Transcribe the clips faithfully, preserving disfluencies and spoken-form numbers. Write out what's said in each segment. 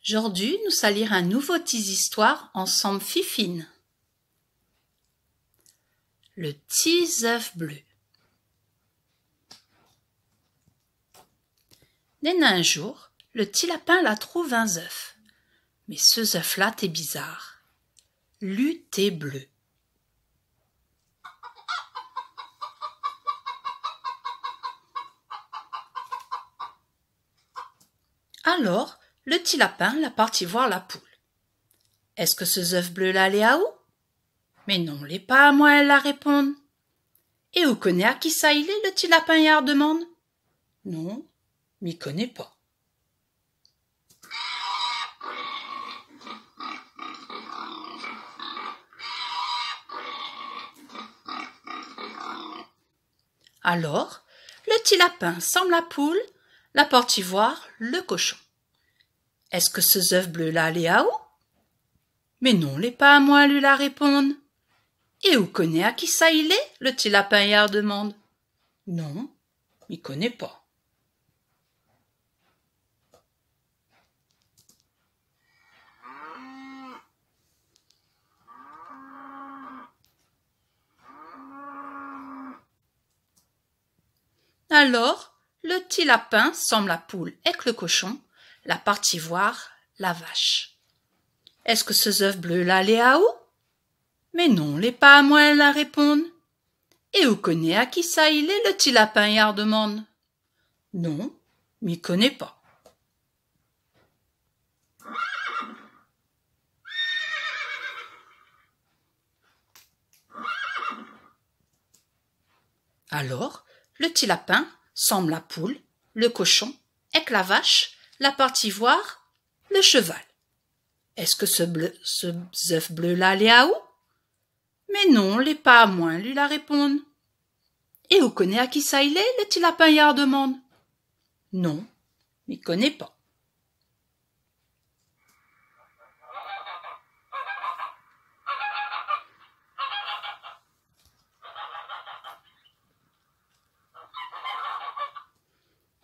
Zordi nou sa lir in nouvo ti zistoir ansanm Fifine. Le ti zèf blé. Néna in zour, le ti lapin la trouv in zèf. Mé se zèf-la té bizar. Li té blé. Alor, le ti lapin la parti voir la poul. « Èske se zèf blé-la lé aou ? » « Mé non, lé pa amoin », èl la réponn. « É ou koné a kisa i lé ? » le ti lapin i ardemann. « Non, mi koné pa. » Alor, le ti lapin sanm la poul la parti voir le koshon. « Èske se zèf blé-la lé aou ? » « Mé non, lé pa amoin », li la réponn. « É ou koné a kisa i lé ? » le ti lapin i ardemann. « Non, mi koné pa. » Alor, le ti lapin sanm la poul èk le koshon la parti voir la vash. « Èske se zèf blé-la lé aou ? » « Mé non, lé pa amoin », èl la réponn. « É ou koné a kisa i lé ? » le ti lapin i ardemann. « Non, mi koné pa. » Alor, le ti lapin sanm la poul, le koshon èk la vash la parti voir le sheval. « Èske se blé, se zèf blé-la lé aou ? » « Mé non, lé pa amoin », li la réponn. « É ou koné a kisa i lé ? » le ti lapin i ardemann. « Non, mi koné pa. »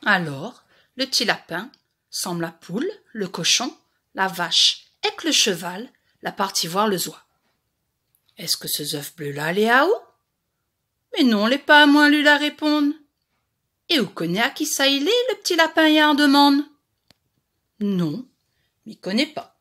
Alor, le ti lapin sanm la poul, le koshon, la vash èk le sheval la parti voir le zoi. « Èske se zèf blé-la lé aou ? » « Mé non, lé pa amoin », li la réponn. « É ou koné a kisa i lé ? » le ti lapin i ardemann. « Non, mi koné pa. »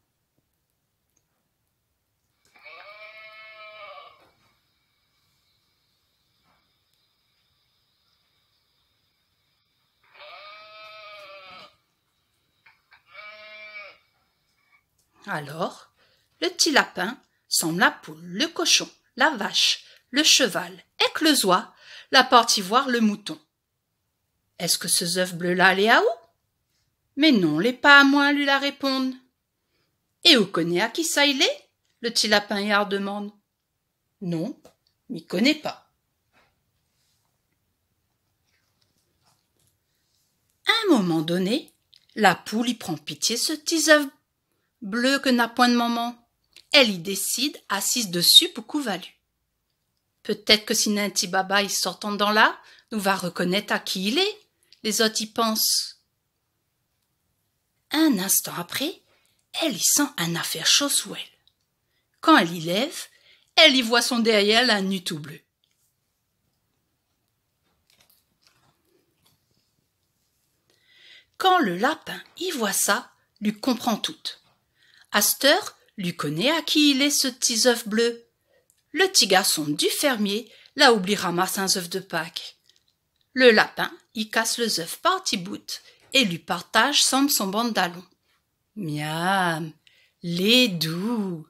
Alor, le ti lapin sanm la poul, le koshon, la vash, le sheval èk le zoi la parti voir le mouton. « Èske se zèf blé-la lé aou ? » « Mé non, lé pa amoin », li la réponn. « É ou koné a kisa i lé ? » le ti lapin i ardemann. « Non, mi koné pa. » A in moman doné, la poul i pran pitié se ti zèf blé ke na poin de momon. Èl i désid asiz dsi pou kouv ali. « Pétèt ke si néna in ti baba i sort andan la, nou va rekonèt a ki i lé », lézot i pans. In instan apré, èl i san in nafèr sho sou èl. Kan èl i lèv, èl i voi son dèryèr la ni tou blé. Kan le lapin i voi sa, li konpran tout. Astèr, li koné a ki i lé se ti zèf blé. Le ti garson du fèrmié la oubli ramas in zèf de Pak. Le lapin i kas le zèf par ti bout é li partaz sanm son bann dalon. Miam, lé dou.